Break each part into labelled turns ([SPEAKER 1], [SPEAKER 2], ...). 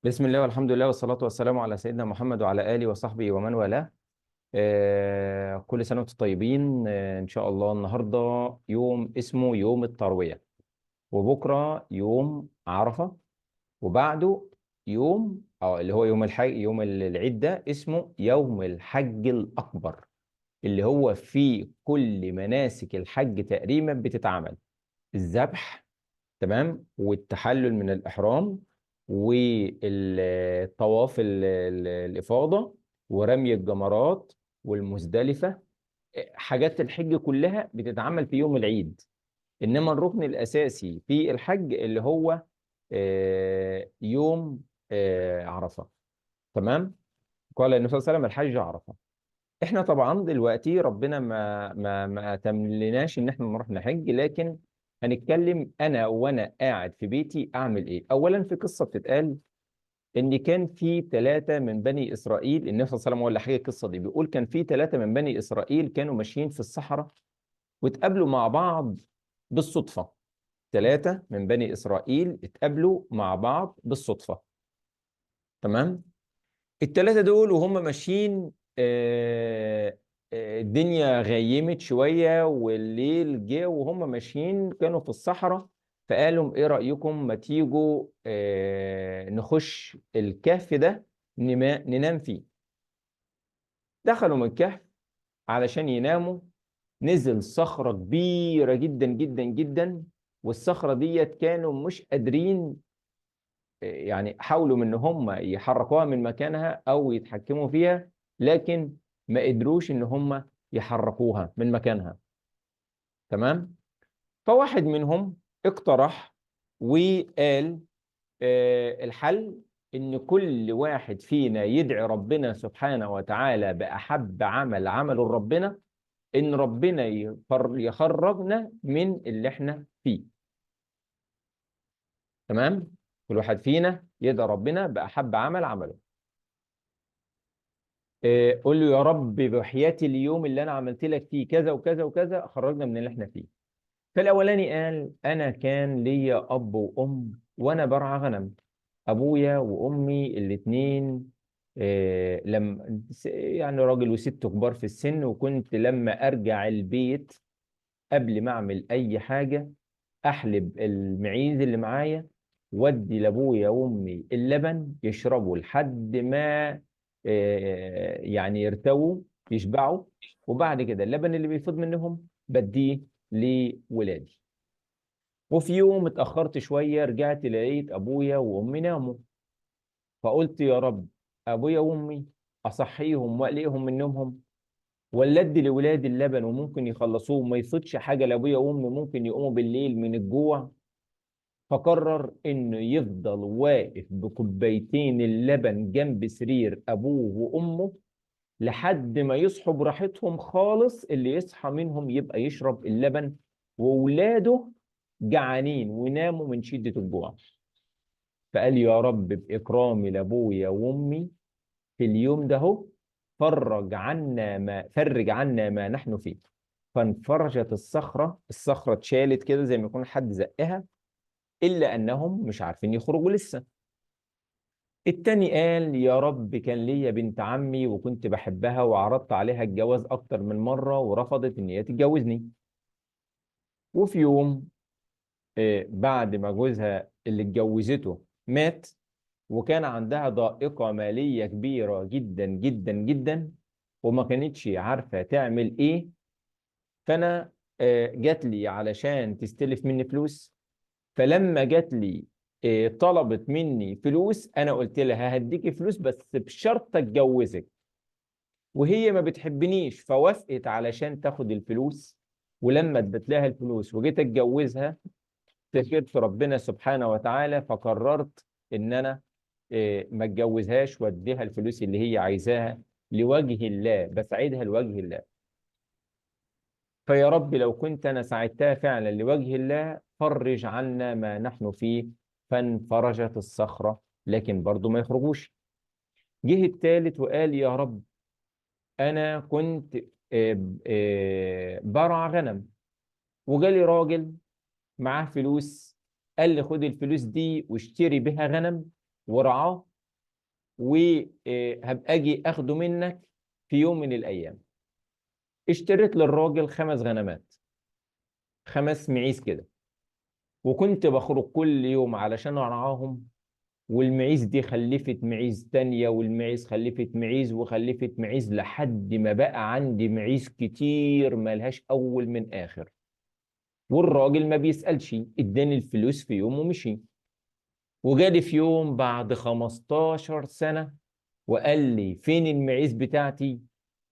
[SPEAKER 1] بسم الله والحمد لله والصلاة والسلام على سيدنا محمد وعلى آله وصحبه ومن والاه. كل سنة وانتم طيبين. إن شاء الله النهاردة يوم اسمه يوم التروية، وبكرة يوم عرفة، وبعده يوم اللي هو يوم الحج، يوم العيد ده اسمه يوم الحج الأكبر، اللي هو في كل مناسك الحج تقريبا بتتعمل، الذبح تمام، والتحلل من الإحرام، والطواف الإفاضة، ورمي الجمرات، والمزدلفة. حاجات الحج كلها بتتعمل في يوم العيد، إنما الركن الأساسي في الحج اللي هو يوم عرفة. تمام؟ قال النبي صلى الله عليه وسلم الحج عرفة. احنا طبعا دلوقتي ربنا ما تملناش ان احنا نروح نحج، لكن هنتكلم انا وانا قاعد في بيتي اعمل ايه. اولا في قصة بتتقال ان كان في 3 من بني اسرائيل، النبي صلى الله عليه وسلم هو اللي حكى القصة دي، بيقول كان في 3 من بني اسرائيل كانوا ماشيين في الصحراء واتقابلوا مع بعض بالصدفة. 3 من بني اسرائيل اتقابلوا مع بعض بالصدفة. تمام؟ ال3 دول وهم ماشيين، الدنيا غيمت شوية والليل جه، وهم ماشيين كانوا في الصحراء، فقالوا ايه رأيكم ما تيجوا نخش الكهف ده ننام فيه. دخلوا من الكهف علشان يناموا، نزل صخرة كبيرة جدا جدا جدا، والصخرة ديت كانوا مش قادرين، يعني حاولوا من ان هم يحركوها من مكانها او يتحكموا فيها، لكن ما قدروش ان هم يحركوها من مكانها. تمام؟ فواحد منهم اقترح وقال الحل ان كل واحد فينا يدعي ربنا سبحانه وتعالى بأحب عمل عمله لربنا، ان ربنا يخرجنا من اللي احنا فيه. تمام؟ كل واحد فينا يدعي ربنا بأحب عمل عمله. قول له يا رب بحياتي اليوم اللي انا عملت لك فيه كذا وكذا وكذا خرجنا من اللي احنا فيه. فالاولاني قال انا كان ليا اب وام وانا برعى غنم، ابويا وامي الاتنين، لما يعني راجل وست كبار في السن، وكنت لما ارجع البيت قبل ما اعمل اي حاجة احلب المعيز اللي معايا وادي لابويا وامي اللبن يشربوا لحد ما يرتووا يشبعوا، وبعد كده اللبن اللي بيفيض منهم بديه لولادي. وفي يوم اتأخرت شوية رجعت لقيت أبويا وأمي ناموا، فقلت يا رب أبويا وأمي أصحيهم وأقلقهم من نومهم، ولا أدي لولادي اللبن وممكن يخلصوه وما يفيضش حاجة لأبويا وأمي، ممكن يقوموا بالليل من الجوع. فقرر إنه يفضل واقف بكوبايتين اللبن جنب سرير أبوه وأمه لحد ما يصحوا براحتهم خالص، اللي يصحى منهم يبقى يشرب اللبن، وولاده جعانين وناموا من شدة الجوع. فقال يا رب بإكرامي لأبويا وأمي في اليوم ده هو فرج عنا ما نحن فيه. فانفرجت الصخرة، الصخرة اتشالت كده زي ما يكون حد زقها، إلا أنهم مش عارفين يخرجوا لسه. التاني قال يا رب كان ليا بنت عمي وكنت بحبها وعرضت عليها الجواز أكتر من مرة ورفضت إن هي تتجوزني. وفي يوم بعد ما جوزها اللي اتجوزته مات، وكان عندها ضائقة مالية كبيرة جدا جدا جدا وما كانتش عارفة تعمل إيه، فأنا جات لي علشان تستلف مني فلوس. فلما جات لي طلبت مني فلوس، أنا قلت لها هديكي فلوس بس بشرط أتجوزك، وهي ما بتحبنيش فوافقت علشان تاخد الفلوس. ولما اديت لها الفلوس وجيت أتجوزها افتكرت ربنا سبحانه وتعالى، فقررت إن أنا ما اتجوزهاش واديها الفلوس اللي هي عايزاها لوجه الله، بساعدها لوجه الله. فيا رب لو كنت أنا ساعدتها فعلا لوجه الله فرج عنا ما نحن فيه. فانفرجت الصخرة، لكن برضو ما يخرجوش. جه الثالث وقال يا رب أنا كنت برع غنم، وجالي راجل معاه فلوس قال لي خد الفلوس دي واشتري بها غنم ورعاه وهبقى اجي اخده منك في يوم من الايام. اشتريت للراجل 5 غنمات، 5 معيز كده، وكنت بخرج كل يوم علشان ارعاهم، والمعيز دي خلفت معيز تانية، والمعيز خلفت معيز وخلفت معيز، لحد ما بقى عندي معيز كتير ملهاش أول من آخر. والراجل ما بيسألش، اداني الفلوس في يوم ومشي. وجالي في يوم بعد 15 سنة وقال لي فين المعيز بتاعتي؟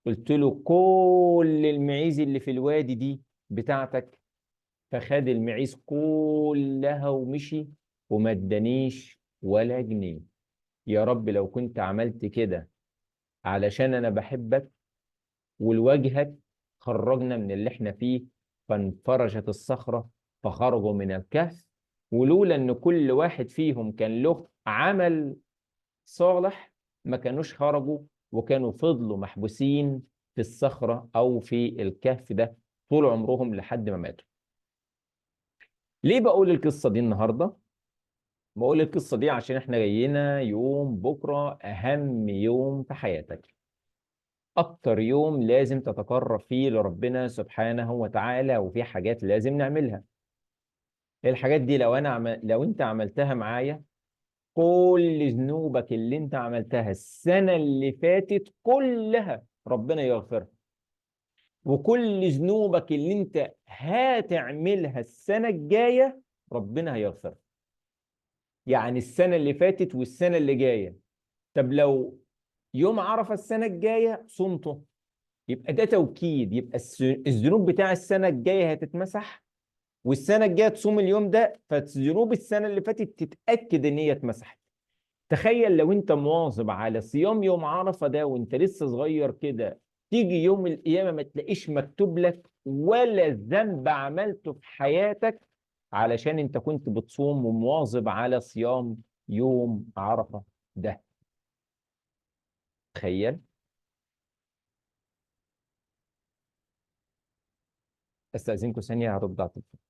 [SPEAKER 1] قلت له كل المعيز اللي في الوادي دي بتاعتك. فخد المعيز كلها ومشي وما ادانيش ولا جنيه. يا رب لو كنت عملت كده علشان انا بحبك ولوجهك خرجنا من اللي احنا فيه. فانفرجت الصخرة فخرجوا من الكهف، ولولا ان كل واحد فيهم كان له عمل صالح ما كانوش خرجوا، وكانوا فضلوا محبوسين في الصخرة او في الكهف ده طول عمرهم لحد ما ماتوا. ليه بقول القصة دي النهاردة؟ بقول القصة دي عشان احنا جايين يوم بكرة أهم يوم في حياتك، أكتر يوم لازم تتقرب فيه لربنا سبحانه وتعالى، وفي حاجات لازم نعملها. الحاجات دي لو أنت عملتها معايا، كل ذنوبك اللي أنت عملتها السنة اللي فاتت كلها ربنا يغفرها، وكل ذنوبك اللي أنت هتعملها السنة الجاية ربنا هيغفرها. يعني السنة اللي فاتت والسنة اللي جاية. طب لو يوم عرفة السنة الجاية صمته، يبقى ده توكيد، يبقى الذنوب بتاع السنة الجاية هتتمسح، والسنة الجاية تصوم اليوم ده، فالذنوب السنة اللي فاتت تتأكد إن هي اتمسحت. تخيل لو أنت مواظب على صيام يوم عرفة ده وأنت لسه صغير كده، تيجي يوم القيامة ما تلاقيش مكتوب لك ولا ذنب عملته في حياتك علشان انت كنت بتصوم ومواظب على صيام يوم عرفة ده. تخيل. استأذنكم ثانية هرد على التليفون.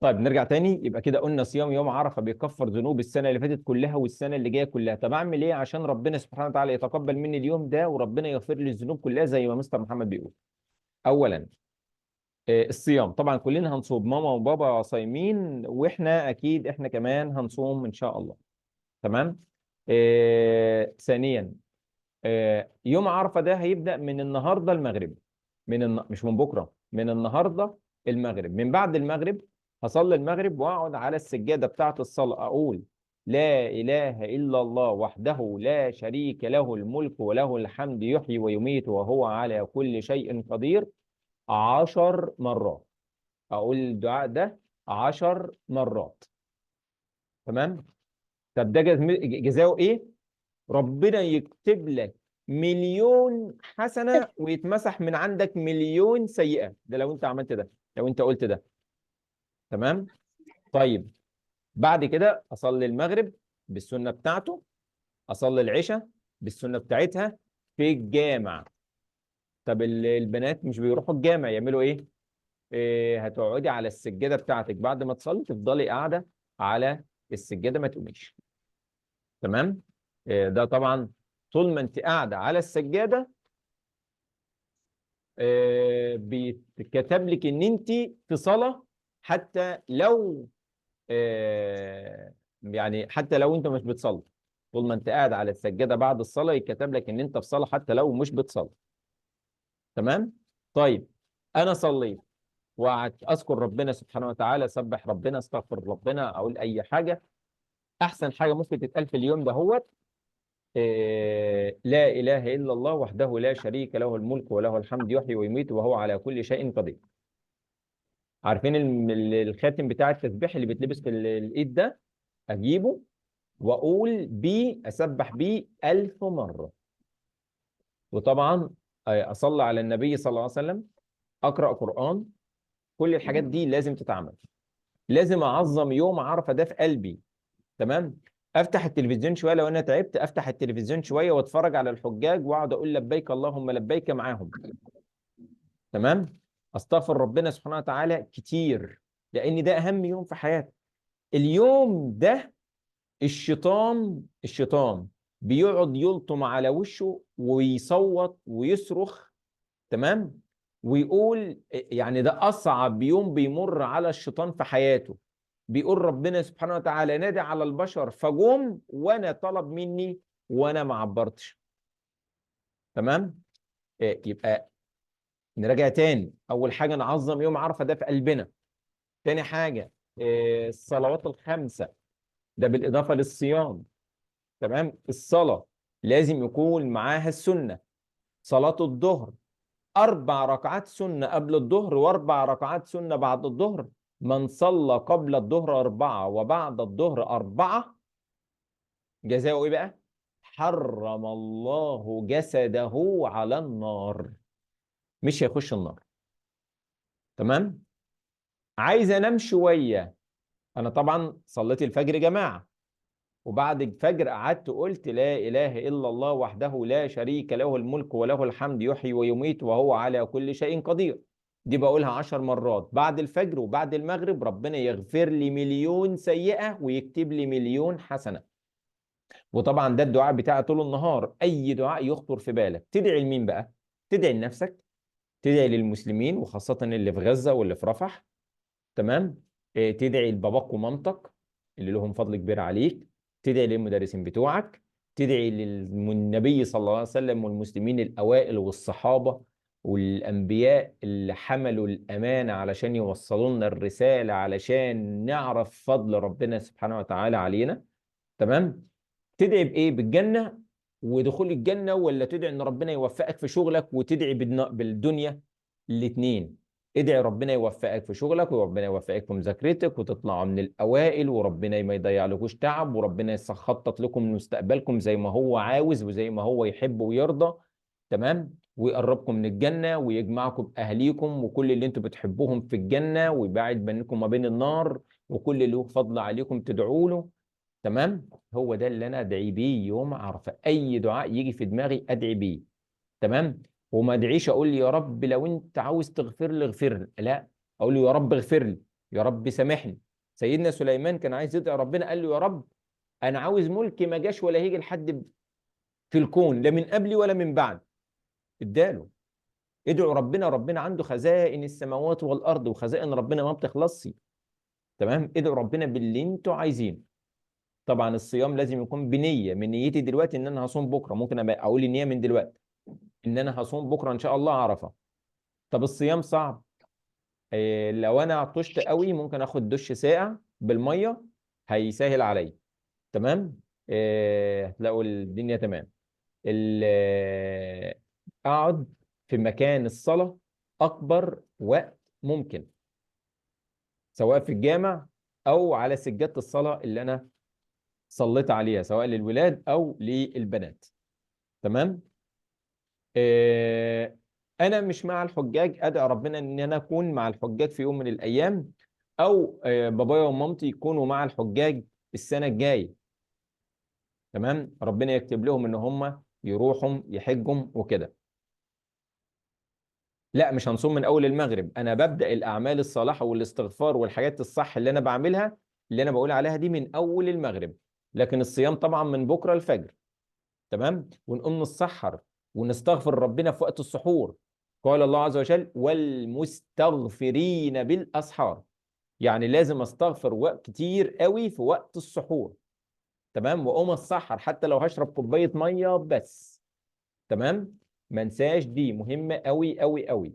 [SPEAKER 1] طيب نرجع تاني. يبقى كده قلنا صيام يوم عرفة بيكفر ذنوب السنة اللي فاتت كلها والسنة اللي جاية كلها. طب أعمل إيه عشان ربنا سبحانه وتعالى يتقبل مني اليوم ده وربنا يغفر لي الذنوب كلها زي ما مستر محمد بيقول؟ أولاً، الصيام طبعاً كلنا هنصوم، ماما وبابا صايمين، وإحنا أكيد إحنا كمان هنصوم إن شاء الله. تمام؟ ثانياً، يوم عرفة ده هيبدأ من النهاردة المغرب، مش من بكرة، من النهاردة المغرب. من بعد المغرب هصلي المغرب وأقعد على السجادة بتاعة الصلاة أقول لا إله إلا الله وحده لا شريك له الملك وله الحمد يحيي ويميت وهو على كل شيء قدير 10 مرات. أقول الدعاء ده 10 مرات. تمام؟ طب ده جزاؤه إيه؟ ربنا يكتب لك 1,000,000 حسنة ويتمسح من عندك 1,000,000 سيئة. ده لو أنت عملت ده، لو أنت قلت ده. تمام؟ طيب بعد كده اصلي المغرب بالسنة بتاعته، اصلي العشاء بالسنة بتاعتها في الجامع. طب البنات مش بيروحوا الجامع، يعملوا ايه؟ هتقعدي على السجادة بتاعتك بعد ما تصلي، تفضلي قاعدة على السجادة ما تقوميش. تمام؟ ده طبعا طول ما انت قاعدة على السجادة، بيتكتب لك ان انت في صلاة، حتى لو، يعني حتى لو انت مش بتصلي. طول ما انت قاعد على السجادة بعد الصلاة يتكتب لك ان انت في صلاة حتى لو مش بتصلي. تمام؟ طيب انا صليت وقعدت اذكر ربنا سبحانه وتعالى، سبح ربنا، استغفر ربنا، اقول اي حاجة. احسن حاجة ممكن تتقال في اليوم ده هو لا اله الا الله وحده لا شريك له، الملك وله الحمد، يحيي ويميت وهو على كل شيء قدير. عارفين الخاتم بتاع التسبيح اللي بيتلبس في الايد ده؟ اجيبه واقول بيه، اسبح بيه 1000 مرة. وطبعا اصلي على النبي صلى الله عليه وسلم، اقرا قران، كل الحاجات دي لازم تتعمل. لازم اعظم يوم عرفه ده في قلبي. تمام؟ افتح التلفزيون شوية لو انا تعبت، افتح التلفزيون شوية واتفرج على الحجاج واقعد اقول لبيك اللهم لبيك معاهم. تمام؟ استغفر ربنا سبحانه وتعالى كتير، لان ده اهم يوم في حياتي. اليوم ده الشيطان بيقعد يلطم على وشه ويصوت ويصرخ. تمام؟ ويقول يعني ده اصعب يوم بيمر على الشيطان في حياته. بيقول ربنا سبحانه وتعالى نادى على البشر فجم وانا طلب مني وانا ما عبرتش. تمام؟ يبقى نراجع تاني. اول حاجة نعظم يوم عرفه ده في قلبنا. تاني حاجة، الصلوات الخمسة، ده بالاضافة للصيام. تمام؟ الصلاة لازم يكون معاها السنة. صلاة الظهر 4 ركعات سنة قبل الظهر و4 ركعات سنة بعد الظهر. من صلى قبل الظهر 4 وبعد الظهر 4، جزاؤه ايه بقى؟ حرم الله جسده على النار، مش هيخش النار. تمام؟ عايز انام شوية، انا طبعا صليت الفجر جماعة، وبعد الفجر قعدت قلت لا اله الا الله وحده لا شريك له، الملك وله الحمد، يحيي ويميت وهو على كل شيء قدير. دي بقولها 10 مرات بعد الفجر وبعد المغرب. ربنا يغفر لي 1,000,000 سيئة ويكتب لي 1,000,000 حسنة. وطبعا ده الدعاء بتاعي طول النهار. أي دعاء يخطر في بالك تدعي لمين بقى؟ تدعي لنفسك، تدعي للمسلمين وخاصة اللي في غزة واللي في رفح. تمام؟ تدعي لباباك ومامتك اللي لهم فضل كبير عليك، تدعي للمدرسين بتوعك، تدعي للنبي صلى الله عليه وسلم والمسلمين الأوائل والصحابة والأنبياء اللي حملوا الأمانة علشان يوصلوا لنا الرسالة، علشان نعرف فضل ربنا سبحانه وتعالى علينا. تمام؟ تدعي بإيه؟ بالجنة ودخول الجنة، ولا تدعي إن ربنا يوفقك في شغلك وتدعي بالدنيا؟ الاتنين. ادعي ربنا يوفقك في شغلك، وربنا يوفقك في مذاكرتك، وتطلعوا من الأوائل، وربنا ما يضيع لكوش تعب، وربنا يخطط لكم مستقبلكم زي ما هو عاوز وزي ما هو يحب ويرضى. تمام؟ ويقربكم من الجنة ويجمعكم بأهليكم وكل اللي انتوا بتحبوهم في الجنة، ويبعد بينكم وما بين النار، وكل اللي له فضل عليكم تدعوا له. تمام؟ هو ده اللي انا ادعي بيه يوم عرفة. اي دعاء يجي في دماغي ادعي بيه. تمام؟ وما ادعيش اقول يا رب لو انت عاوز تغفر لي اغفر لي، لا، اقول له يا رب اغفر لي، يا رب سامحني. سيدنا سليمان كان عايز يدعي ربنا، قال له يا رب انا عاوز ملكي ما جاش ولا هيجي لحد في الكون، لا من قبلي ولا من بعد. اداله. ادعوا ربنا، ربنا عنده خزائن السماوات والارض، وخزائن ربنا ما بتخلصش. تمام؟ ادعوا ربنا باللي انتوا عايزينه. طبعا الصيام لازم يكون بنية، من نيتي دلوقتي ان انا هصوم بكره، ممكن ابقى اقول النية من دلوقتي ان انا هصوم بكره ان شاء الله عرفة. طب الصيام صعب، لو انا عطشت قوي ممكن اخد دش ساقع بالمية، هيسهل عليا. تمام؟ هتلاقوا الدنيا تمام. اقعد في مكان الصلاة اكبر وقت ممكن، سواء في الجامع او على سجادة الصلاة اللي انا صليت عليها، سواء للولاد او للبنات. تمام؟ انا مش مع الحجاج، ادعي ربنا ان انا اكون مع الحجاج في يوم من الايام، او بابايا ومامتي يكونوا مع الحجاج السنة الجاية. تمام؟ ربنا يكتب لهم ان هم يروحوا يحجوا وكده. لا مش هنصوم من اول المغرب، انا ببدأ الاعمال الصالحة والاستغفار والحاجات الصح اللي انا بعملها اللي انا بقول عليها دي من اول المغرب، لكن الصيام طبعا من بكره الفجر. تمام؟ ونقوم نتسحر ونستغفر ربنا في وقت السحور. قال الله عز وجل والمستغفرين بالاسحار، يعني لازم استغفر وقت كتير قوي في وقت السحور. تمام؟ واقوم اتسحر حتى لو هشرب كوباية مية بس. تمام؟ ما انساش دي مهمة قوي قوي قوي.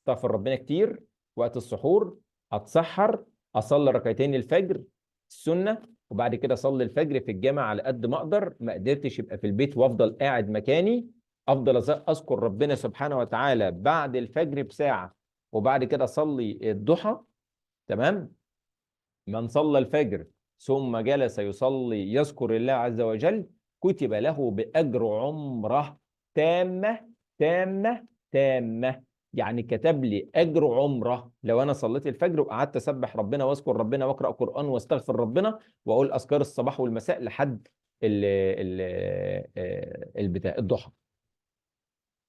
[SPEAKER 1] استغفر ربنا كتير وقت السحور، اتسحر، اصلي ركعتين الفجر السنة، وبعد كده اصلي الفجر في الجامع على قد ما اقدر. ما قدرتش يبقى في البيت وافضل قاعد مكاني، افضل اذكر ربنا سبحانه وتعالى بعد الفجر بساعة، وبعد كده اصلي الضحى. تمام؟ من صلى الفجر ثم جلس يصلي يذكر الله عز وجل كتب له بأجر عمره تامة تامة تامة. يعني كتب لي أجر عمره لو أنا صليت الفجر وقعدت أسبح ربنا وأذكر ربنا وأقرأ قرآن وأستغفر ربنا وأقول أذكار الصباح والمساء لحد البتاع الضحى.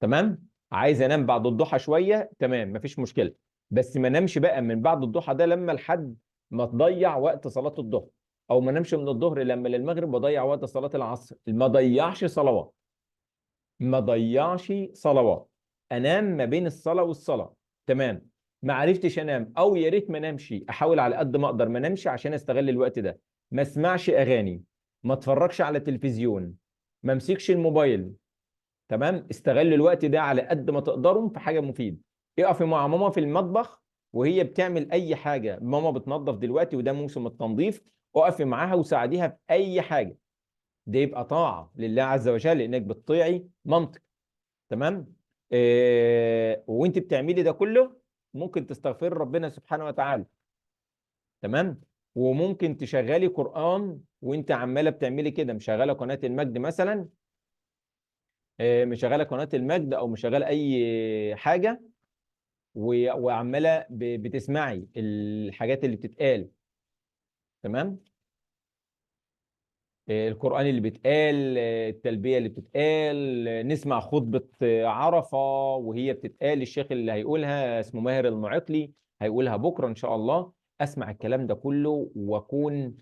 [SPEAKER 1] تمام؟ عايز أنام بعد الضحى شوية، تمام، مفيش مشكلة، بس ما نامش بقى من بعد الضحى ده لما لحد ما تضيع وقت صلاة الظهر، أو ما نامش من الظهر لما للمغرب وضيع وقت صلاة العصر. ما ضيعش صلوات، ما ضيعش صلوات. انام ما بين الصلاة والصلاة. تمام؟ ما عرفتش انام، او يا ريت ما انامش، احاول على قد ما اقدر ما انامش عشان استغل الوقت ده. ما اسمعش اغاني، ما اتفرجش على تلفزيون، ما امسكش الموبايل. تمام؟ استغل الوقت ده على قد ما تقدروا في حاجة مفيدة. اقفي مع ماما في المطبخ وهي بتعمل اي حاجة، ماما بتنظف دلوقتي وده موسم التنظيف، اقفي معاها وساعديها في اي حاجة. ده يبقى طاعة لله عز وجل لانك بتطيعي مامتك. تمام؟ وانت بتعملي ده كله ممكن تستغفري ربنا سبحانه وتعالى. تمام؟ وممكن تشغلي قرآن وانت عماله بتعملي كده، مشغله قناة المجد مثلا، مشغله قناة المجد او مشغله اي حاجة وعماله بتسمعي الحاجات اللي بتتقال. تمام؟ القرآن اللي بيتقال، التلبية اللي بتتقال، نسمع خطبة عرفة وهي بتتقال، الشيخ اللي هيقولها اسمه ماهر المعيقلي هيقولها بكرة إن شاء الله. أسمع الكلام ده كله وأكون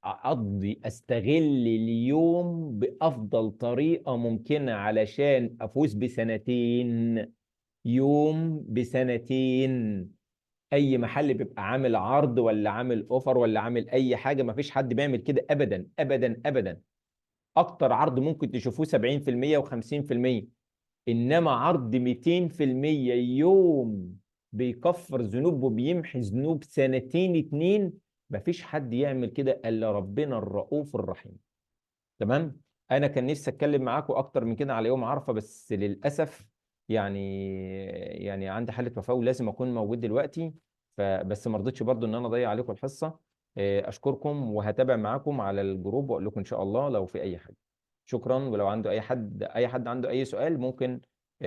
[SPEAKER 1] أقضي أستغل اليوم بأفضل طريقة ممكنة علشان أفوز بسنتين، يوم بسنتين. اي محل بيبقى عامل عرض ولا عامل offer ولا عامل اي حاجة، ما فيش حد بيعمل كده ابدا ابدا ابدا. اكتر عرض ممكن تشوفوه 70% و50%، انما عرض 200% يوم بيكفر ذنوب وبيمحي ذنوب سنتين اتنين، ما فيش حد يعمل كده الا ربنا الرؤوف الرحيم. تمام؟ انا كان نفسي اتكلم معاكم اكتر من كده على يوم عرفه، بس للاسف يعني عندي حالة وفاة ولازم أكون موجود دلوقتي، فبس ما رضيتش برضو إن أنا أضيع عليكم الحصة. أشكركم وهتابع معاكم على الجروب وأقول لكم إن شاء الله لو في أي حاجة. شكرا، ولو عنده أي حد عنده أي سؤال ممكن